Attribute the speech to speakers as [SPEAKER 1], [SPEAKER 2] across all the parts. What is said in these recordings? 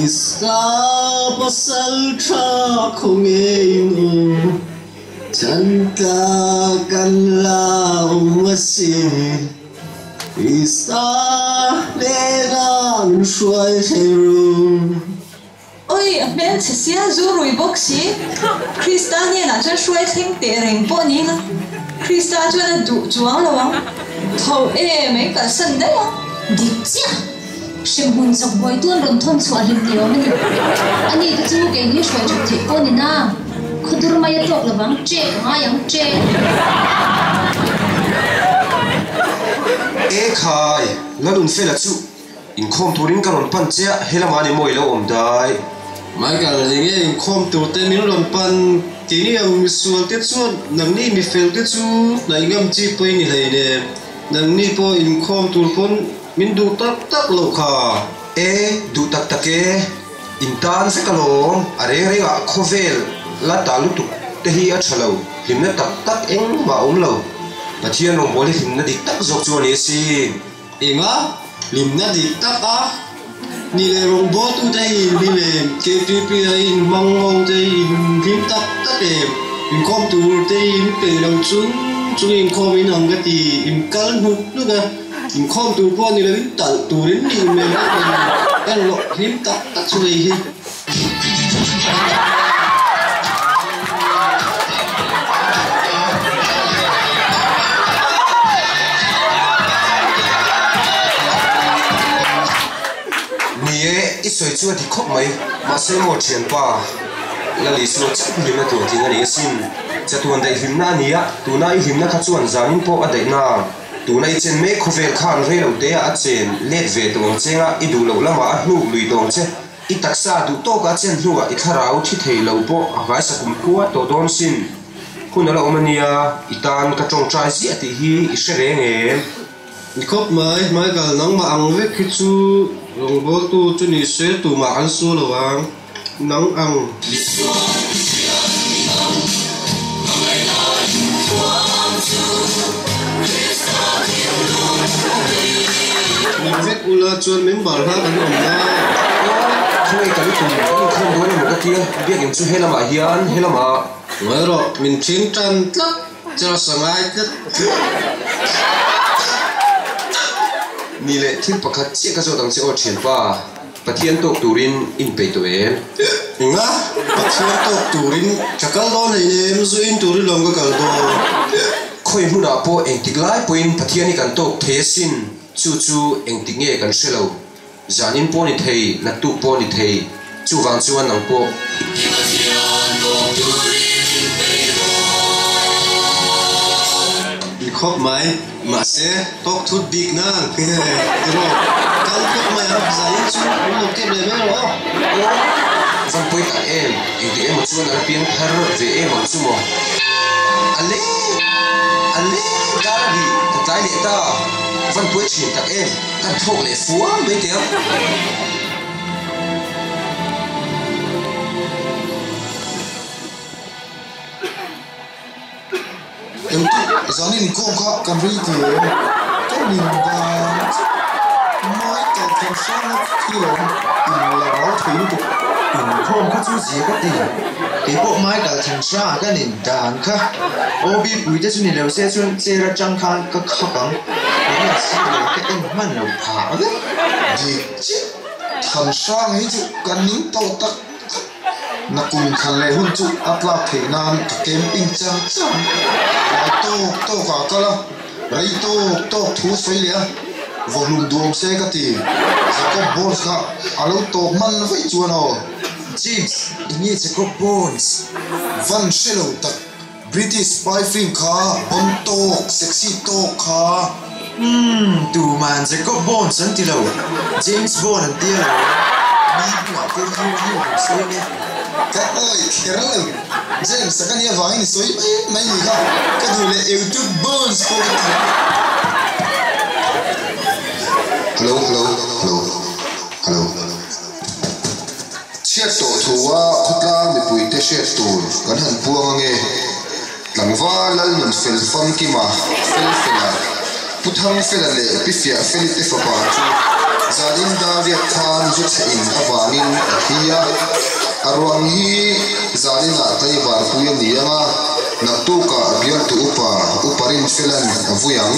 [SPEAKER 1] Krista pasal tha khawnge in aw Chantla kan la awm asin Krista hnenah min hruai thei ru.
[SPEAKER 2] Oi, a hmel chhe sia zu rui bawk si. Krista hnenah chuan hruai thleng teh reng pawh ni ila, Krista chuan a duh chuang lo ang. Tho e, mai kalsan daih ang.
[SPEAKER 3] Dik chiah! Hremhmun chak buaitu an rawn thawn chhuah hlim ni awm a ni. Ani te chu keini hruai that theih pawh ni na. Khawdur mai a tawk lovang, ṭek a ngai ang, ṭek.
[SPEAKER 4] E khai, Lalunfela chu Inkhawm turin ka rawn pan che a, helamah ni maw i lo awm dai?
[SPEAKER 1] Michael, enge inkhawm tur te min rawn pan? Keini ang misual te chuan nangni mifel te chu hnaih ngam chi pawh i ni hleinem. Nangni pawh inkhawm tur pawn min duh tak tak loh kha.
[SPEAKER 4] E, duh tak tak e. In tan vek alawm, a reng rengah khawvel la ta lutuk te hi a tha lo, hlimna tak tak engmah a awm lo. Pathian rawngbâwl hi hlimna dik tak zawk chu a ni asin.
[SPEAKER 1] Enga hlimna dik tak a ni leh rawngbawltute hi in hlim em? KTP a in hmang ho te hi in hlim tak tak em? Inkhawm tur te hi in peih lo chung chung inkhawm in ang ka ti, in kal hnuk hnuk a, inkhawm tur pawh ni lo in talh tur in nih hmel ka ti, en rawh hlim tak tak chu hei hi.
[SPEAKER 4] Ni e, i sawi chu a dik khawp mai. Mahse maw thianpa, Lalisua chauh hlimna tur tling a ni asin. Chatuan daih hlimna a ni a, tuna i hlimna kha chuan zanin pawh a daih na. Tuna i chen mek khawvel khan rei lo te ah a chen let ve tawh ang cheng a, i duh loh lamah a hnuk lui tawh ang che. I taksa duh tawka chen hnuah i thlarau thi thei lo pawh a ngaisa kum khua tawh dawn sin. Hun a la awm a nia, i tan ka tawngtai ziah tih hi i hre reng em?
[SPEAKER 1] Ni khawp mai, Michael nangmah ang vek hi chu rawngbawltu chu ni se tumah kan su lo ang, nang ang. Min vek ula chuan member hla kan awm lai.
[SPEAKER 4] Aw, khawngaih ka lutum kan inkhawm dawn emaw ka tia, biakinn chu helamah hian helamah.
[SPEAKER 1] Ngawi rawh, min thin tan tlat, church a ngai tlat.
[SPEAKER 4] Ni leh thil pakhat chiah ka zawt ang che aw thianpa. Pathian tawk turin inpeih tawh em?
[SPEAKER 1] Enga? Pathian tawk turin ka kal dawn hei em? Zu in turin lawm ka kal dawn.
[SPEAKER 4] Khawi hmunah pawh engtik lai pawhin Pathian hi kan tawk thei asin, chu chu engtik nge kan hre lo. Zanin pawh ni thei, naktuk pawh ni thei, chuvang chuan nang pawh.
[SPEAKER 1] Pathian tawk turin inpeih rawh. Ni khawp mai. Mahse, tawk thut bik nan tiraw kal phawt mai ang, zain chu min lo kep leh mai rawh aw.
[SPEAKER 4] Aw, van pawi tak em, engtik emaw chuan a la piang thar ve em ang chu maw. A le, a le, dar a ri, ka tlai leh ta, van pawi thin tak em, kan thlawk leh fuam mai teh ang.
[SPEAKER 5] Engtik zan inkhawm kha kan rei ti em? Ka nin dan chu mai kal than hrang a khi lawm in la rau thei lutuk.
[SPEAKER 6] Inkhawm kha chu zia ka ti. Keipawh mai kal than hrang a ka nin dan kha. OB pui te chu ni lo se chuan chair atang khan ka khak ang. Eng nge si le ka en hman lo phah vek.
[SPEAKER 5] Dik chiah than hrang hi chu ka ning tawh tak tak. Nakum thlan leh hun chu a tlak theih nan ka camping chang chang. Tlai tawk tawk ah kal a, rei tawk tawk thu sawi leh a, vawhlum duam se ka ti. Jacob Bones kha a lo tawp hman vaih chuan aw.
[SPEAKER 6] James, enge Jacob Bones?
[SPEAKER 5] Van hre lo tak, British spy film kha bon tawk, sexy tawk kha.
[SPEAKER 6] Umm, tuman Jacob Bones an ti lo, James Bond an ti alawm. Mi bulah te riu riu kan sawi nge.
[SPEAKER 5] Ka awih kher lo, James a ka nih avangin i sawi mai mai ni kha, ka duh leh Eutube Bones pawh ka ti.
[SPEAKER 7] Hello hello hello hello. Chhiat tawh thu a khawtlang mipuite hriat tur kan han puang ange. Tlangval Lalnun fel famkima, fel fela, Pu Thangfela leh Pi Fiahfeli te fapa chu Zanin dar riat khan zu chhe in avangin a thi a, a ruang hi zaninah tlaivar pui a ni ang a, naktukah a bialtu upa Upa Rinfelan a vui ang.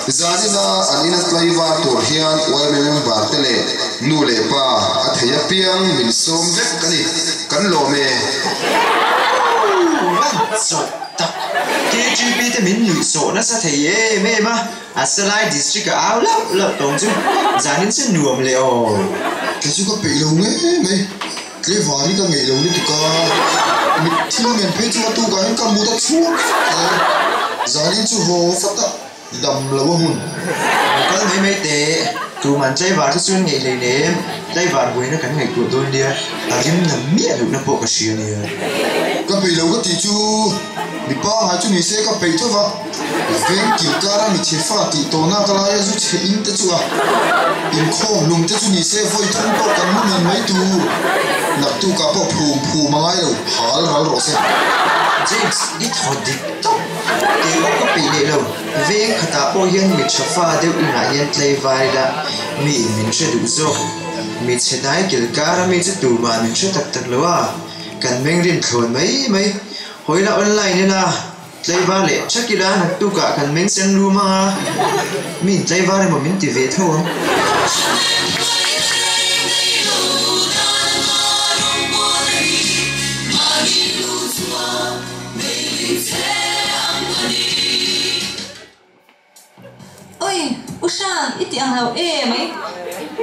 [SPEAKER 7] Zanina an ina tlaivar tur hian yma member te leh nu leh pa a thei apiang min sawm vek a ni. Kan lawm e.
[SPEAKER 6] Ooh van chawh tak. KGP te min nuih sawh nasa thei em em a, a Salai district a au lauh lauh tawng chu zanin chu nuam leh aw.
[SPEAKER 5] Kei chu ka peih lo ngei mai, tlaivar hi ka ngeih lo lutuk a, mit thil men phei chu a tukah hian ka mut a chhuak vek a, zanin chu haw vat a. Dam lo a hun.
[SPEAKER 6] Lo kal mai mai teh, tuman tlaivar te chuan ngeih hlei nem, tlaivar buaina kan ngaihtuah dawn nia, a rim na miah lohna pawh ka hria nia.
[SPEAKER 5] Ka peih lo ka tih chu mipa ngai chu ni se ka peih tho va, veng kil kara mi chhe fa tih tawhna ka laia zu chhe in te chu a inkhawm hlum te chu ni se vawi thum pawh kan mu men mai tur, naktukah pawh phum phum a ngai lo, hal ral rawh se.
[SPEAKER 6] James, i thaw dik tawp. Kei pawh ka peih leh lo, veng khatah pawh hian mi tha fa deuh inah hian tlei vai ila mi in min hre duh zawk. Mi chhe dai kil kar a mi chu tumah min hre tak tak lo a, kan meng rin thlawn mai mai. Hawi la online ila tlei var leh thak ila naktukah kan meng sen rum ang a, mi in tlei var emaw min ti ve tho ang.
[SPEAKER 2] Oi, U Hran, i ti ang lo e mai.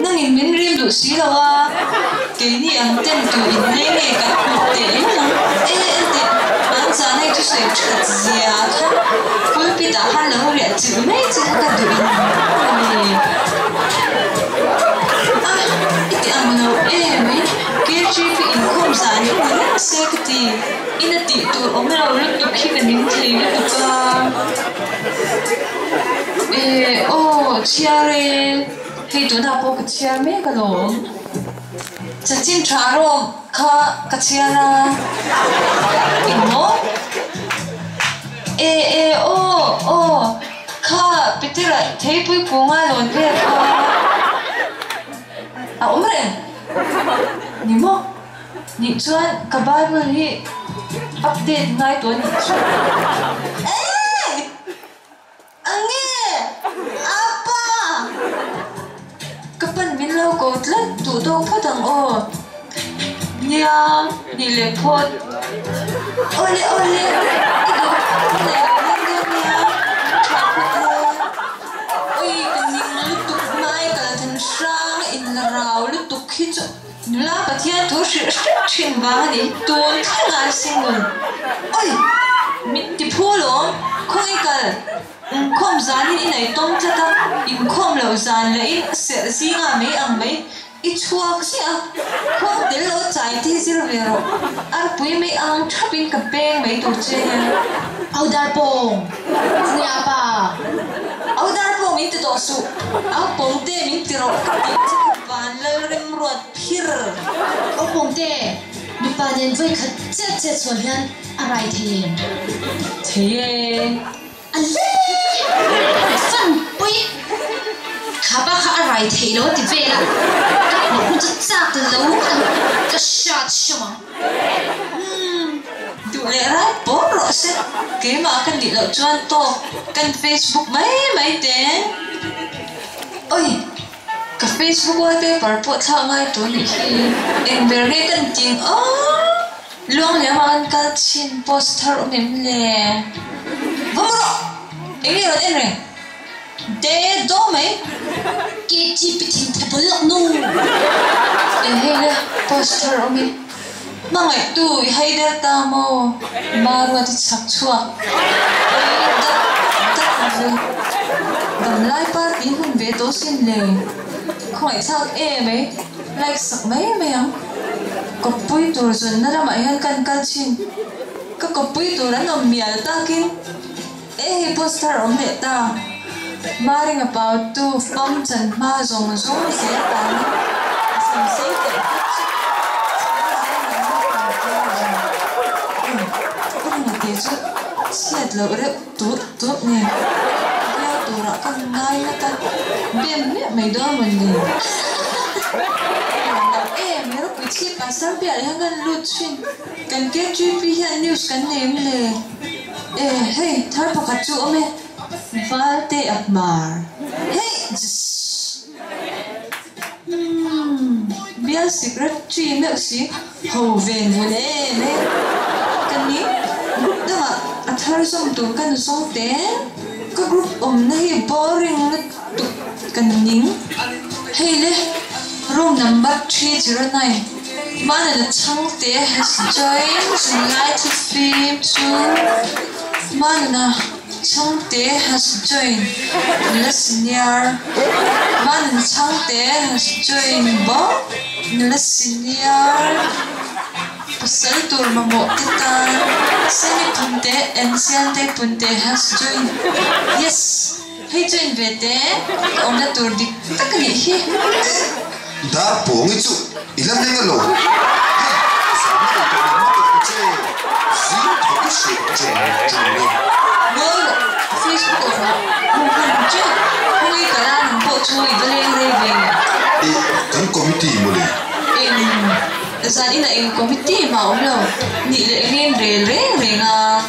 [SPEAKER 2] Nangin min rim duh si lo a, keini ang ten tu in nge nge kan hmuh teh lul ang e enteh, an zan hei thusawi that zia kha pulpit ah khan lo riah chilh mai che kha ka duh in a ni. A, i ti ang lo e mai, KGP inkhawm zan hi ni reng se ka ti. Ina tih tur awm lo lutuk hi ka ning thei lutuk a. E aw chhiar e, hei tunah pawh ka chhiar mek alawm. Chanchin tha rawm kha ka chhiar a, engmaw? E e aw aw kha Petera theipui kunga lawn vel kha a awm reng ni maw? Nih chuan ka Bible hi update ngai tawh a nih chu. Eii! Ange! Apa! Ka pan min lo ko tlat duh tawk phawt ang aw. Nia, nih leh phawt. Awle awle, i duh phawt a lo leng dawn nia, min tha phawt le. Ui, ka ning lutuk mai, ka la than hrang a inla rau lutuk hi chu. Nula Pathian thu hrilh hrep thin vang a ni, tun thleng a single. Oi! Min ti phu alawm, khawngi kal? Inkhawm zanin i nei tawng tlat a, inkhawm loh zan leh in serh zinga mai ang mai i chhuak ziah a, khuang tel lo chai te hi zir ve rawh, arpui mai ang thap in ka peng mai tur che nia.
[SPEAKER 3] Au dar pawng, Puia pa.
[SPEAKER 2] Au dar pawng min ti tawh suh, au pawng te min ti rawh ka tih che kha van lal remruat phir.
[SPEAKER 3] Au pawng te, mipa nen vawi khat chet chet sual hian a rai thei em?
[SPEAKER 2] Thei e.
[SPEAKER 3] A le! Fan pui! Kha pa kha a rai thei lo a ti vel a, ka hmuh hun chu chak lo ang ka hriat hrim ang.
[SPEAKER 2] Umm, duh leh rai pawr rawh se, keimah ka nih loh chuan tawk kan Facebook mai mai te. Oi! Ka Facebook wallpaper pawh thlak ngai tur nih hi, eng ber nge kan ting aww! Luang leh amah kan kal chin post thar awm em le? Va mu rawh! Eng nge rawn en reng? De do mai!
[SPEAKER 3] KTP thing the bul lawk nu!
[SPEAKER 2] E hei le post thar awm i hmangaihtu i hai der ta maw? Maruat i chhak chhuak ei dat dat ve. Damlai party hun ve tawh sin le. Khawngaihthlak em ei like sak mai mai ang. Kawppui tur zunna lamah hian kan kal thin. Ka kawppui tur an awm mial takin e hei poster awm leh ta. Maringa pau tu fam chan hma zawng zawng zel tanin a sam sei telh hlek chu chhel zel mai mai kan tia zung. Ui, u ringa te chu chhiat loh reuh tut tut nen. Viau tu. turah ka ngai ngat a, bem miah mai dawn maw ni? Nuam lo em, he ropui chhip ah Serbia leh hian kan lut thin, kan KGP hian news kan nei em le? E hei thar pakhat chu awm e, Valte a hmar hei jisss. Umm bial secretary meuh si ho ven vun em e. Ka ni group dangah a thar zawm tur ka nu zawng te ka group awmna hi boring lutuk ka ning. Hei le room number 309 Manana Chhangte has joined Zunlai Thufim chu Manana Chhangte has joined nula senior Manana Chhangte has joined bawk nula senior Pasal tur mamawh te tan Semi Punte and Siante Punte has joined Yes! Hei join ve te ka awmna tur dik tak a nih hi.
[SPEAKER 7] Eh! Dar pawngi chu i la meng alo. Hei! Zahna nei tawh lo maw tawh che zing thawk i hreh ṭung ṭung e.
[SPEAKER 2] Ngawi rawh, Facebook ah vah hmu hman che khawngaih ka la nang pawh chu i va leng rei ve.
[SPEAKER 7] Eh! Kan committee mawle.
[SPEAKER 2] Eng zan inah eng committee mah a awm lo, nih leh engin rel reng reng a.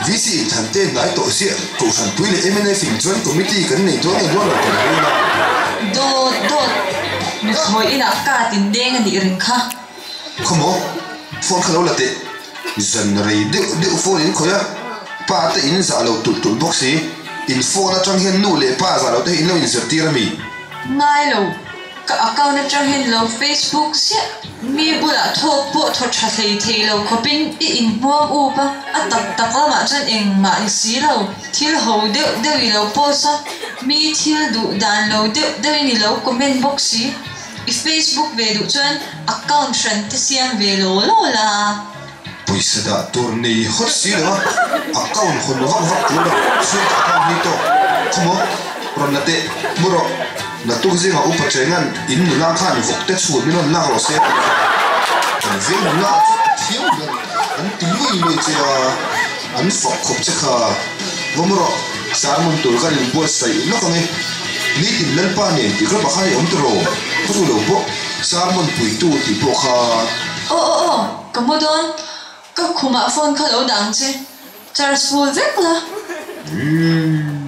[SPEAKER 7] VC in than te hnai tawh ziah Kohhran pui leh mnf in chuan committee kan nei dawn nge dawn lo kan rel a.
[SPEAKER 2] Dawt dawt nuthlawi inah ka tin deng a nih reng kha.
[SPEAKER 7] Khawmaw phone kha lo la teh. Zan rei deuh deuh phone in khawih a, pa te in zah lo tulh tulh bawk si. In phone atang hian nu leh pa zah lo te hi in lo inzirtir a mi?
[SPEAKER 2] Ngai lo. Ka account atang hian lo Facebook ziah mi bulah thawk pawh thaw tha hlei thei lo khawpin i inhmuam up a, a tak tak lamah chuan engmah ni si lo, thil ho deuh deuh i lo post a, mi thil duh dan lo deuh deuhin i lo comment bawk si, i Facebook ve duh chuan account hran te siam ve law law la.
[SPEAKER 7] Pawisa dah tur nei hawt si lo a, account hawn vak vak tur lo, chhungkaw account hi tawk khawmaw rawn la teh mu rawh, naktuk zingah upa Chengan in nula khan vawk te chhun min rawn lak rawh se tih kha kan veng nula chu a thiam ber an ti lui lui che a, an fak khawp che kha va mu rawh, sermon tur kan inbuatsaih lawk ang e, nitin Lalpa nen tih kha pakhat i awm tawh ka duh lo pawh sermon puitu tih pawh kha.
[SPEAKER 2] Aw aw aw. Ka mu dawn, ka khumah phone kha lo dah ang che, charge full vek la.
[SPEAKER 7] Umm.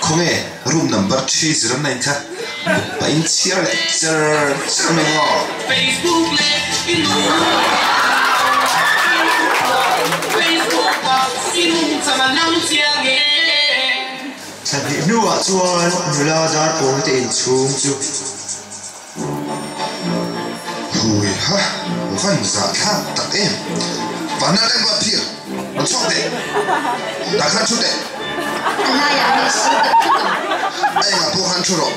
[SPEAKER 7] Khawnge room number 309 kha mut pahin chhiar leh cher cher mai maw?
[SPEAKER 8] Facebook leh i nu Facebook ah i nungchang a lang chiang e.
[SPEAKER 6] Thla hnih hnuah chuan nula dar pawng te inchhung chu.
[SPEAKER 7] Hui ha, van zah thlak tak em. Vanna leng ruat phir, rawn chhuak teh. Dah khan thu teh.
[SPEAKER 3] A laiah nge sawi deuh vek ang.
[SPEAKER 7] A engah pawh khan thu rawh.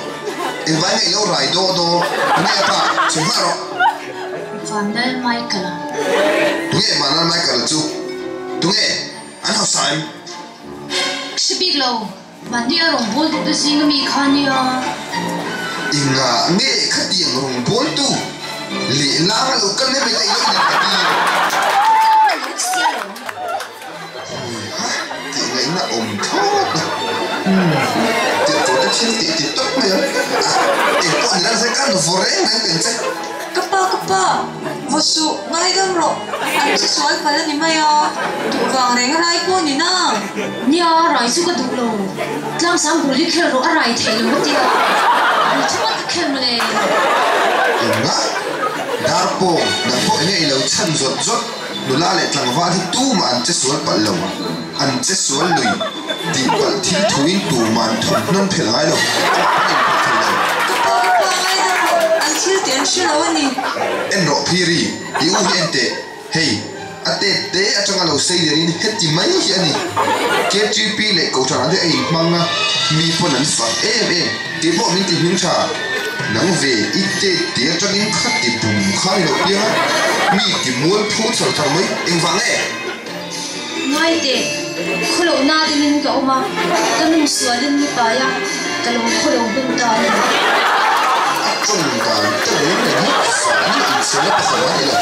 [SPEAKER 7] Engvai nge i lo rai daw daw, tunge a pa, sawi nghah rawh.
[SPEAKER 3] Vanlal Michael-a.
[SPEAKER 7] Tunge Vanlal Michael-a chu? Tunge an hausa em?
[SPEAKER 3] Hre bik lo. Mahni a rawngbawltu te zing ami kha nia.
[SPEAKER 7] Inga nge khatiang rawngbawltu leh lang a lo kal mai mai ta ilo inang ka ti.
[SPEAKER 3] Ka lo sia lo.
[SPEAKER 7] Hui ha, tih ngaihna awm thlawt a. Umm, tirhkoh te thil tih ti tawp mai ang. Ah, engpawh ni lan zai khan vaw reng reng teng che.
[SPEAKER 2] Ka pa, ka pa, vaw suh, ngaidam rawh, an che sual palh a ni mai a, duh vang reng rai pawh ni na.
[SPEAKER 3] Nia, rai chu ka duh lo, tlangsang bul hi khel rawh a rai theih lo a tia, bul thum a ka khel mawle.
[SPEAKER 7] Engah? Dar pawng, nang pawh enge i lo chhan zawt zawt, nula leh tlangval hi tumah an che sual palh lo, an che sual lui tih palh thil thuin tumah an thawmhnawn phelh ngai lo, amah pawn inphelh thei lo.
[SPEAKER 2] Ka pa ka pa ngaidam rawh, an thil tih an hre lo a ni.
[SPEAKER 7] En rawh Phiri, i u hi en teh, hei a tet te atanga lo sei lianin heti mai hi a ni. KTP leh Kohhran te a inhmang a, mi pawn an fak em em, kei pawh min ti hming tha. Nang ve i tet te atangin kha ti bum kha ni lo piang a, mi ti mual phu char char mai, engvang nge?
[SPEAKER 3] Ngai teh, khawlo na dingin ka awm a, ka nu sualin mi pai a, ka lo khawlo hman ta a ni.
[SPEAKER 7] A tawng dan te reng reng hi fahni inchhirna pakhat a ni lo,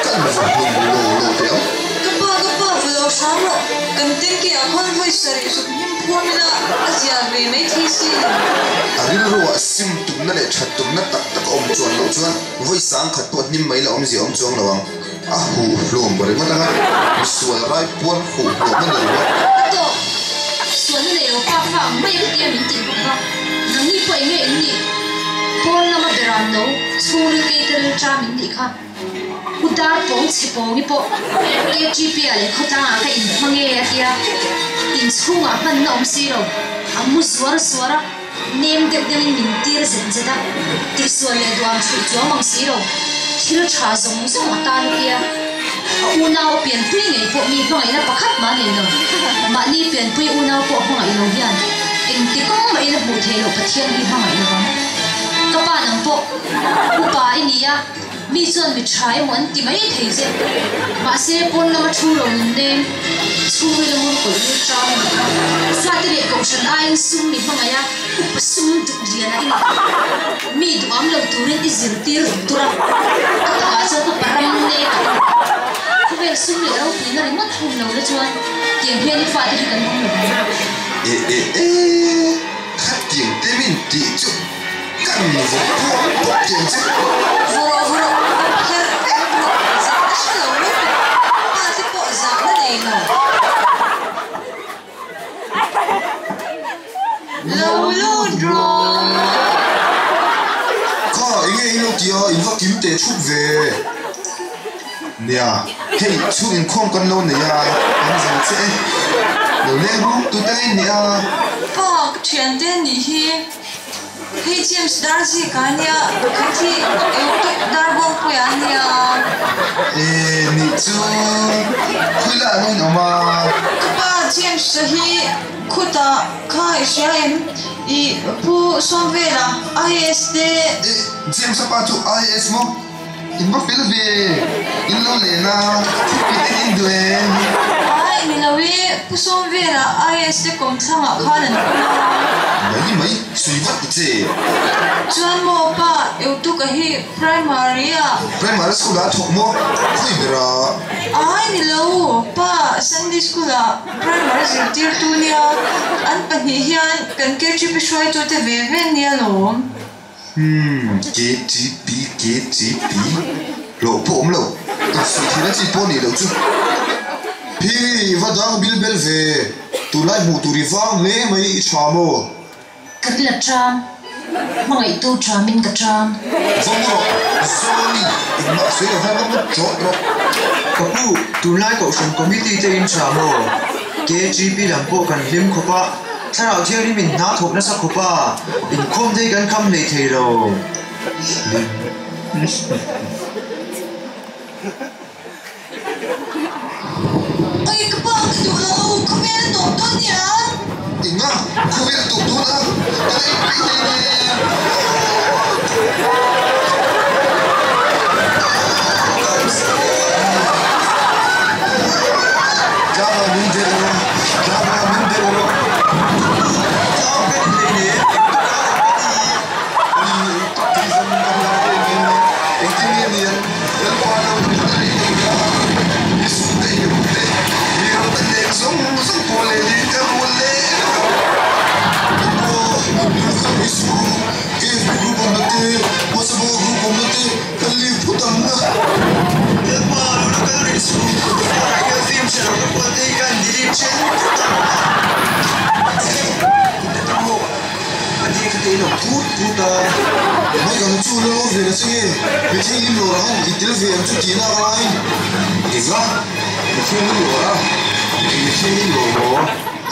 [SPEAKER 7] kan va hmun lo lo teh ang.
[SPEAKER 2] Ka pa, ka pa, va lo hram rawh, kan teng ke ah khawn vawi sarih zuk hnim phum ila a zia ve mai thei si.
[SPEAKER 7] A rilruah sim tumna leh that tumna tak tak a awm chuan loh chuan vawi sang khat pawh hnim mai la awmzia awm chuang lo ang. A huh hlawm ringawt anga misual rai puan huh hlawm a ni ringawt.
[SPEAKER 3] A tawk, sualna nei lo pa fa ang mai a tia min tih bawk kha. Nangni pawh eng nge in nih? Pawn lama beram no, chhungril keite ril ṭam in nih kha. U dar pawng chhe pawngi pawh KTP ah leh khawtlangah ka inhmang e a tia. Inchhungah hmanna awm si lo, a mu zuar zuar a, nem deuh deuhin min tir zet zet a, tihsual leh duam chhuih chuang mang si lo, thil tha zawng zawng a tan a tia. A unau a pianpui ngei pawh mi hmangaihna pakhat mah nei lo, mahni pianpui unau pawh hmangaih lo hian engti kawng mahin a hmuh theih loh Pathian hi hmangaih lo vang. Ka pa nang pawh upa i ni a. Mi chuan mi tha emaw an ti mai thei che. Mahse, pawn lama thu lo nun nem, chhungril a ngur kawlh lut chang a ni kha. Fate leh kohhran aiin sum mi hmangaih a, upa sum duh lian a i ni. Mi duham lo turin i zirtir tur a, a takah chuan upa ram nek a i ni. Khawvel sum leh ropuina ringawt hum lo la chuan tiang hian i fate hi kan awm lo ang.
[SPEAKER 7] E e e, khatiang te min tih chu. Kan vawk phuang pawp tiang che.
[SPEAKER 2] Vawrh vawrh kher vek rawh zahna hre lo lutuk pa te pawh zahna nei lo. Lo lut rawh.
[SPEAKER 7] Kha enge i lo ti a in va kim teh thup ve. Nia hei chhung inkhawm kan lo nei a kan zan che e. Lo leng rum tu te ngei nia.
[SPEAKER 2] Pa ka thiante nih hi. Hei James Darzik a nia, pakhat hi Eutuk Darbuangpuia a nia.
[SPEAKER 7] E nih chu khawilah an inawm a.
[SPEAKER 2] Ka pa James-a hi khutah kha i hria em? I Pu Sawmvela IAS te.
[SPEAKER 7] E James-a pa chu IAS maw? In va fel ve, in lo len a, thupui te in duh em?
[SPEAKER 2] Ai, ni lo e, Pu Sawmvela IAS te kawmthlangah khan an awm a.
[SPEAKER 7] Mai mai, sawi vat ta che.
[SPEAKER 2] Chuan maw pa, Eutuka hi primary ah.
[SPEAKER 7] Primary school ah a thawk maw? Khawi ber a?
[SPEAKER 2] Ai, ni lo, pa, Sunday school ah primary zirtirtu nia, an pahnih hian kan KGP hruaitute ve ve nia lawm.
[SPEAKER 7] Umm KTP KTP hlawh pawh awm lo, insuih theihna chi pawh nih loh chu. Hi va dang bil bel ve, tunlai hmuh tur i vang hle mai i tha maw?
[SPEAKER 3] Ka ri la ṭam, hmangaihtu ṭamin ka ṭam.
[SPEAKER 7] Va mu rawh, Zawni, engmah sawi lo hian va mu ṭawt rawh.
[SPEAKER 6] Ka pu, tunlai kohhran committee te in ṭha maw? KTP lam pawh kan hlim khawp a. Thlarau Thianghlim in hna thawk nasa khawp a, inkhawm te hi kan kham hlei thei lo.
[SPEAKER 2] Oi ka pa ka duh lo, khawvel a tawp dawn nia.
[SPEAKER 7] Enga? Khawvel a tawp dawn a? Ka la inpeih hlei nen. Tlangah min delh rawh, tlangah min delh rawh.
[SPEAKER 6] Tlang ka ni hleinem, engtuk ah ka ni.
[SPEAKER 7] Ui, engtuk tih zawng ka hlau em em a, engtin nge niang, Lalpa lo kal a nih loh na, mi sum te i ru te, mi ram te nek zawng zawng pawh leh nih ka rual leh vek ang. Aw, Lalpa Isu, KFB group awmna te, WhatsApp group awmna te, Ka live phut ang a.
[SPEAKER 6] Lalpa lo la kal rih suh. Phone ah hian film hre lo ka kual te hi kan delete then phut ang a. Kum te tam ho a ti kha te in awm thut thut a.
[SPEAKER 7] Mai ang chu la lo ve la che nge? Mi thianghlim lawr ang i tel ve ang chu tihna ka lai.
[SPEAKER 4] Enga? Mi thianghlim lawr a? Mi thianghlim lawr maw?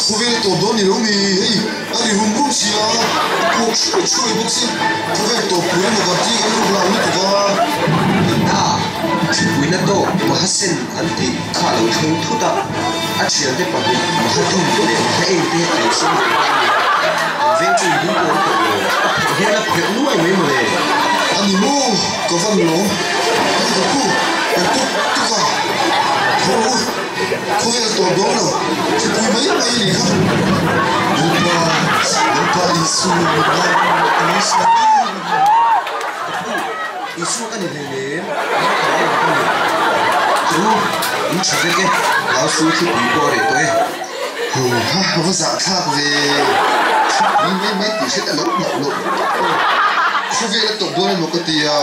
[SPEAKER 7] Khawvel tawp dawn ni lo mi? Hei, a ri rum rum si a, a puak hruai hruai bawk si. Khawvel tawp pui emaw kan tih kan rum lo lutuk a.
[SPEAKER 4] Na, thlipuina tawk Mahasen an tih kha a lo thleng thut a, a thiante pahnih Mahadum leh Mahaeng te a lo sawm ve ta a ni. An veng chu in ding pawh an tawh lo, a phawh hian a phelh nuai mai mawle.
[SPEAKER 7] A ni maw? Ka van lawm. Hei ka pu, kan tuk tuk a, tho rawh u. Khawvel tawp dawn lo, thipui mai mai a nih kha. Lalpa, Lalpa Isu min ngai Isu.
[SPEAKER 4] Ka pu, Isu ka ni hleinem, nang kha lo ka ni. Chu, in tha vek e, hlau su thipui pawh a reh tawh e.
[SPEAKER 7] Hu ha va zahthlak ve. Thupui mai mai tih hriat a lo hlauh loh aw. Khawvel a tawp dawn emaw ka ti a.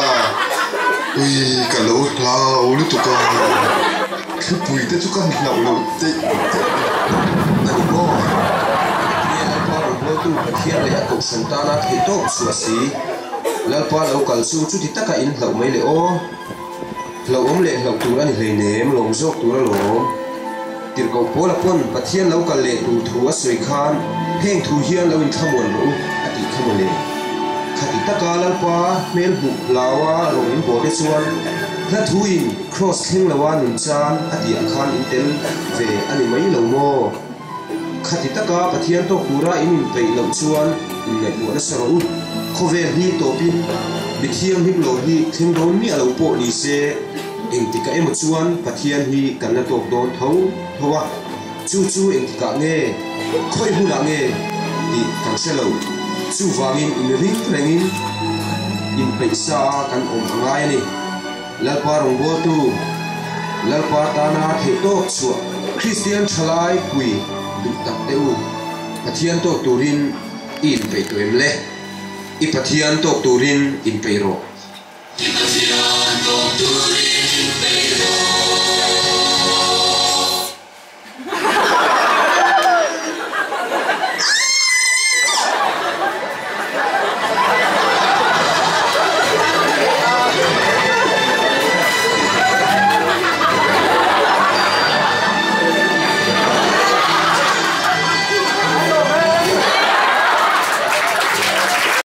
[SPEAKER 7] Ui ka lo hlau lutuk a. Thupui te chu ka hlauh loh teih teih
[SPEAKER 4] a ni maw? Nia Lalpa rawngbawltu Pathian leh a kohhran tana theih tawp chhuah si. Lalpa lo kal chu chuti taka in hlauh mai le aw. Hlauhawm leh hlauh tur a ni hleinem, lawm zawk tur alawm. Tirhkoh Paula pawn Pathian lo kal leh tur thu a sawi khan heng thu hian lo inthlamuan rawh u a tih kha mawle. Khati taka Lalpa hmel hmuh hlaua rawn in bawh te chuan hla thuin Kraws thleng loa nun chan a tihah khan in tel ve a ni mai lo maw? Khati taka Pathian tawk tura in inpeih loh chuan inngaihtuah nasa rawh u. Khawvel hi tawpin mi thianghlim lo hi thleng dawn miah lo pawh ni se, engtikah emaw chuan Pathian hi kan la tawk dawn tho tho a, chu chu engtikah nge, khawi hmunah nge tih kan hre lo. Chuvangin inring rengin inpeih sa a kan awm a ngai a ni. Lalpa rawngbawltu, Lalpa tana theihtawk chhuah Kristian thalai pui duh tak teh u, Pathian tawk turin i inpeih tawh em le? I Pathian tawk turin inpeih rawh.